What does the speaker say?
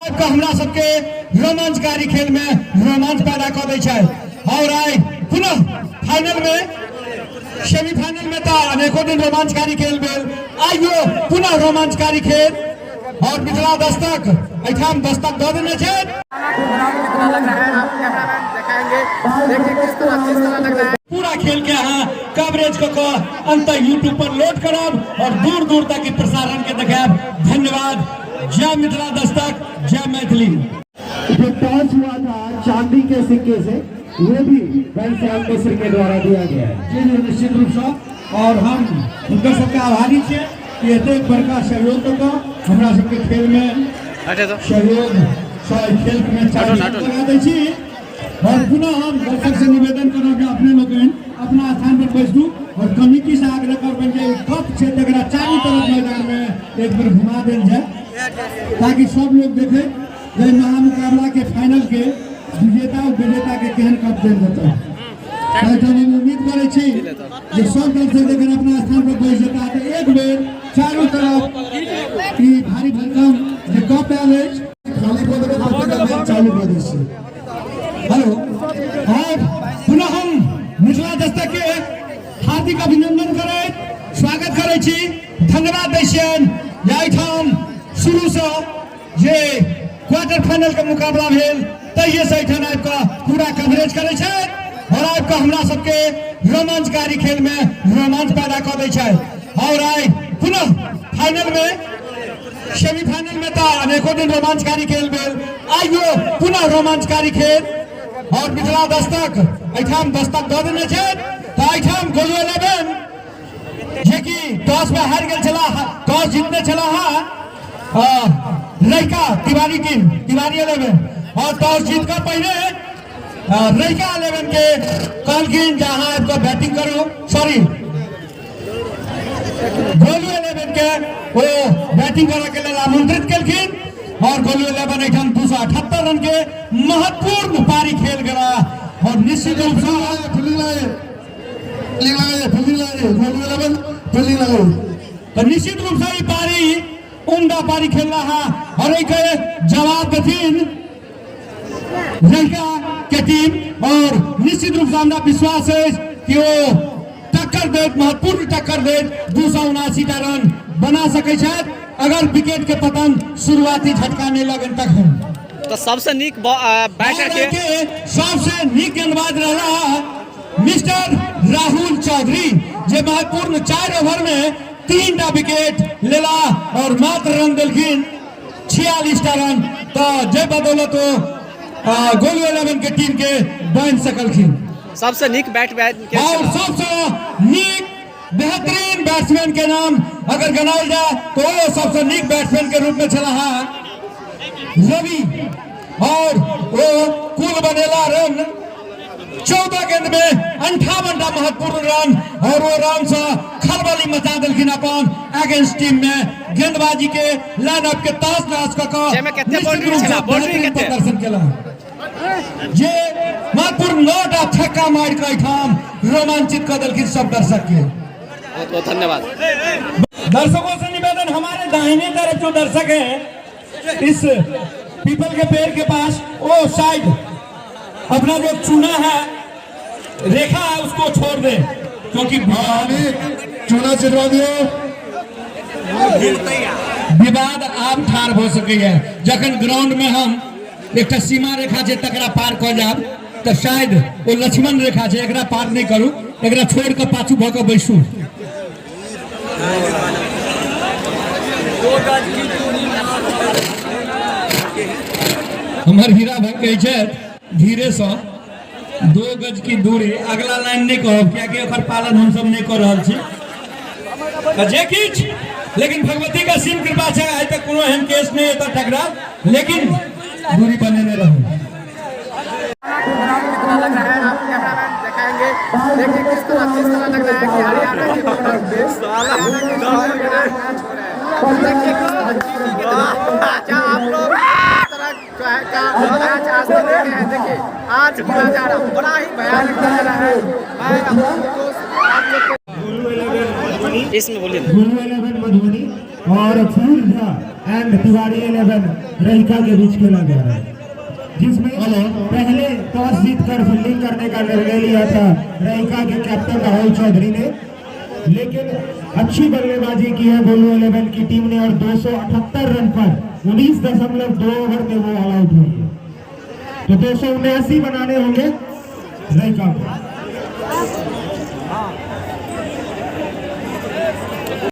आबि हमरा सबके रोमांचकारी खेल में रोमांच पैदा कऽ दै छै। और आइ पुनः फाइनल में, सेमीफाइनल में तऽ अनेकों दिन रोमांचकारी खेल भेल, आइयो पुनः रोमांचकारी खेल और मिथिला दस्तक एहिठाम दस्तक दऽ देने छै। कितना लग रहा है आप कैमरामैन दिखाएंगे, देखिए किस तरह किस तरह लग रहा है। पूरा खेल के अहाँ कवरेज कऽ कऽ अंत यूट्यूब पर लोड करब और दूर दूर तक ई प्रसारण के देखायब। धन्यवाद। जय मिथिला दस्तक, जय मैथिली। जो टॉस हुआ था चांदी के सिक्के से, वो भी घनश्याम मिश्र के द्वारा दिया गया है। जी जी, निश्चित रूप से, और हम हुनकर सबके आभारी छियै कि एतेक बड़का सहयोग कऽ कऽ हमरा सबके खेल में सहयोग से एहि खेल में चार चांद लगा दै छी। और पुनः हम दर्शक से निवेदन करब जे अपने लोकनि अपना स्थान पर बैसू और कमिटी से आग्रह करबनि जे कप छै तकरा चारू तरफ मैदान में एक बेर घुमा देल जाय, ताकि सब लोग देखे जे महामुकाबला के फाइनल के विजेता और विजेता के केहन कप देल जेतै। एहिठाम हम उम्मीद करै छी जे सब दर्शक जखन अपना स्थान पर बैस जेता तऽ एक बेर चारू तरफ ई भारी भरकम जे कप आयल अछि खाली कऽ देबै, प्रत्येक मैच चालू कऽ दै छी। हेलो, और पुनः हम मिथिला दस्तक के हार्दिक अभिनंदन करैत स्वागत करै छी, धन्यवाद दै छियनि जे एहिठाम शुरूसँ जे क्वार्टर फाइनल के मुकाबला भेल तहिए से एहिठाम आबि कऽ पूरा कवरेज करै छथि और आबि कऽ हमरा सबके रोमांचकारी खेल में रोमांच पैदा कऽ दै छथि। और आइ पुनः फाइनल में, सेमीफाइनल में तऽ अनेकों दिन रोमांचकारी खेल भेल, आइयो पुनः रोमांचकारी खेल और मिथिला दस्तक एहिठाम दस्तक दऽ देने छथि। तऽ एहिठाम गोलू इलेवन जे कि टॉस में हारि गेल छलाह, टॉस जीतने छलाह रैका तिवारी टीम, तिवारी इलेवन, और टॉस जीत कऽ पहिने रैका इलेवन के कहलखिन जे अहाँ आबि कऽ बैटिंग करू, सॉरी गोलू इलेवन के ओ बैटिंग करऽ के लेल आमंत्रित केलखिन और गोलू इलेवन एहिठाम 278 रन के महत्वपूर्ण पारी खेल गेला और निश्चित रूप से फील्डिंग लगाइए, फील्डिंग लगाइए, फील्डिंग लगाइए, गोलू इलेवन फील्डिंग लगाइए। तो निश्चित रूप से ई पारी उम्दा पारी खेल रहा और एक जवाब देथिन लड़का के टीम और निश्चित रूप से हमरा विश्वास है कि वो टक्कर देत, महत्वपूर्ण टक्कर देत, 279 टा रन बना सकै छथि अगर विकेट के पतन शुरुआती झटका नहीं लगन तखन। तो सबसे नीक बैटर के सबसे नीक गेंदबाज रहला मिस्टर राहुल चौधरी, जे महत्वपूर्ण 4 ओवर में 3 टा विकेट लेला और मात्र रन देलखिन 46 टा रन, तो जे बदौलत वो गोलू इलेवन के टीम के बांधि सकलखिन। सबसे नीक बैट बैट के और सबसे नीक बेहतरीन बैट्समैन के नाम अगर गनाओल जाए तो वो सबसे नीक बैट्समैन के रूप में छला है रवि, और वो कुल बनेला रन 14 गेंद में 58 टा महत्वपूर्ण रन और वो रन से खलबली मचा देलखिन अपन अगेंस्ट टीम में गेंदबाजी के लाइन अप के ताश नाश कऽ कऽ जाहिमे कते निश्चित बाउंड्री रूप से छला, बाउंड्री बेहतरीन कते? प्रदर्शन केला, जे महत्वपूर्ण 9 टा छक्का मारि कऽ एहिठाम रोमांचित कऽ देलखिन सब दर्शक के। बहुत बहुत धन्यवाद। दर्शकों से निवेदन, हमारे दाहिने तरफ जो दर्शक हैं इस पीपल के पेड़ के पास, वो साइड अपना जो चूना है रेखा है उसको छोड़ दे, क्योंकि चूना छिटवा दियो। विवाद आब ठाढ़ हो सके है जखन ग्राउंड में हम एकटा सीमा रेखा छै तकरा पार कऽ जायब तऽ शायद ओ लक्ष्मण रेखा छै, एकरा पार नहि करू, एकरा छोड़ कऽ पाछू भऽ कऽ बैसू। हमर हीरा भाई कहै छथि धीरे सँ 2 गज की दूरी, अगला लाइन नहि कहब कियाकि ओकर पालन हमसब नहि कऽ रहल छी, तऽ जे किछु, लेकिन भगवती के असीम कृपा छै आइ तक कोनो एहन केस नहि एतऽ टकरा, लेकिन दूरी बनेने रहू। कितना लग रहा है आप कैमरामैन दिखाएंगे, देखिए किस तरह किस तरह लग रहा है कि हरियाणा के बॉर्डर पे हरियाणा के बॉर्डर पे मैच हो रहा है। देखिए किस तरह अच्छा आप लोग इस तरह जो है का मैच आज तक देखे हैं। देखिए आज का नजारा बड़ा ही भयानक नजारा है। मैं अपने दोस्त आप लोग को इसमें बोलिए। गुरु इलेवन मधुबनी और फूल झा एंड तिवारी 11 रहिका के बीच खेला जा रहा है, जिसमें पहले टॉस जीतकर फील्डिंग करने का निर्णय लिया था रहिका के कैप्टन राहुल चौधरी ने, लेकिन अच्छी बल्लेबाजी की है गोलू 11 की टीम ने और 278 रन पर 19.2 ओवर में वो ऑल आउट हुई है। तो 279 बनाने होंगे रहिका को।